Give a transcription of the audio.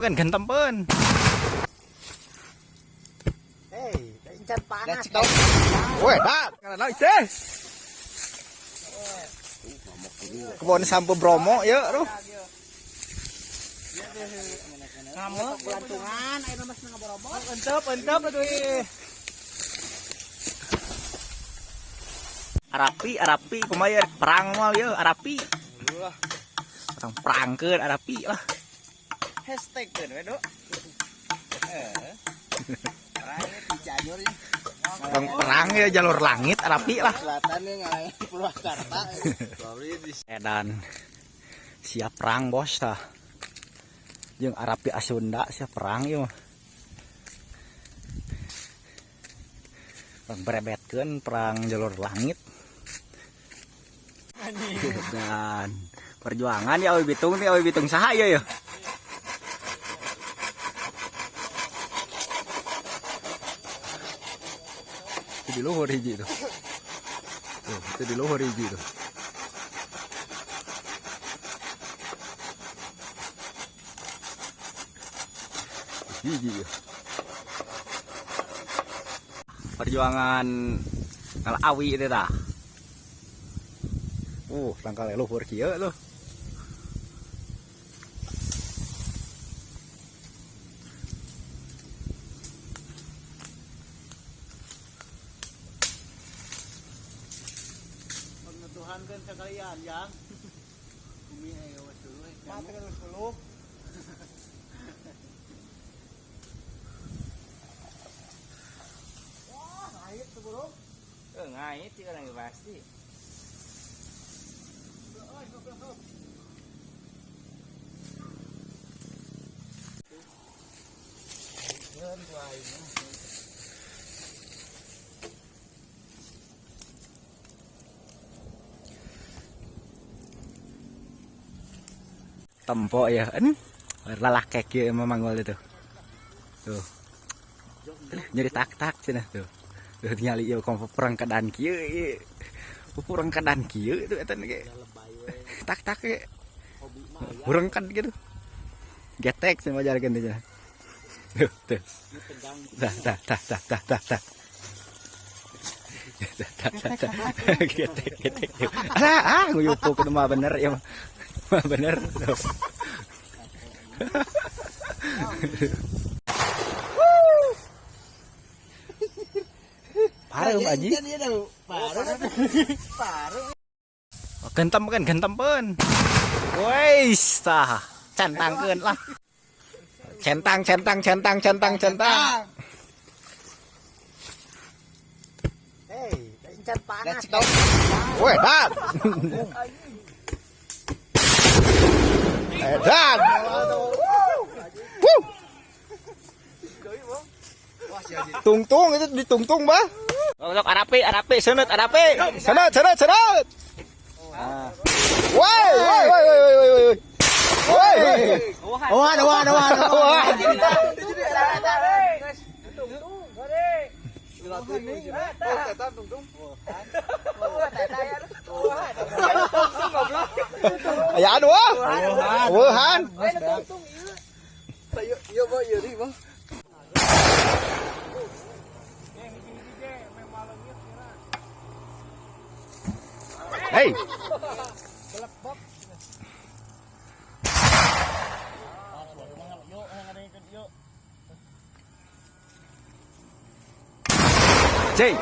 Kan gentempeun. Hei, encan panas. Woi, dak. Ngaran teh. Kebon sampo Bromo ya, tuh. Ngamuk belantungan, ayeuna mah seneng ngaborobot. Entep, entep atuh ih. Arapi, arapi kumaha ya perang moal ya, arapi. Perang perangkeun arapi lah. Hashtag keun we, Dok. Eh. Perangnya di Cianjur ya. Perang perang ya jalur langit arapi lah. Selatan ya ngalahin Purwakarta. Edan siap perang bos tah. Jeung Arapi Asunda siap perang ieu mah. Perang berebetkeun perang jalur langit. Dan perjuangan ya awi bitung teh awi bitung saha ieu ya. Itu di luhur hiji tuh. Tuh, itu di luhur hiji tuh. Hiji ya. Perjuangan ngala awi itu tah. Tangkal luhur kieu tuh. Pengetuhan kan sekalian, Jang. Bumi ayo dulu. Mati kan 10. Wah, ngait tuh, Bro. Ngait sih kan pasti. Tempo ya. Ini lalakek kieu memanggol itu. Tuh. Nyeri tak-tak cenah tuh. Tuh ningali ieu kompo perang keadaan kieu ieu. Perang keadaan kieu itu eta ge. Tak-tak ge. Urang kan gitu. Getek sama jargon teh cenah. Tuh, tuh. Tah, tah, tah, tah, tah, tah, tah. Tah, tah, tah, tah. Getek, getek. Alah, ah, nguyupuk itu mah bener ya mah. Mah bener. Tuh. Parem aji. Paru. Gentem kan, gentempeun. Wais, tah, centangkeun lah. Centang, centang, centang, centang, centang. Hei, encan panas. Woi, dan. Edan. Wuh. Tungtung itu ditungtung, bah. Sok arapi, arapi, seuneu arapi. Seuneu, seuneu, seuneu. Woi, woi, woi, woi, woi, woi. Woi. Wah, wah, wah, Wah. Aya anu ah. Wuhan. Hei. Cei.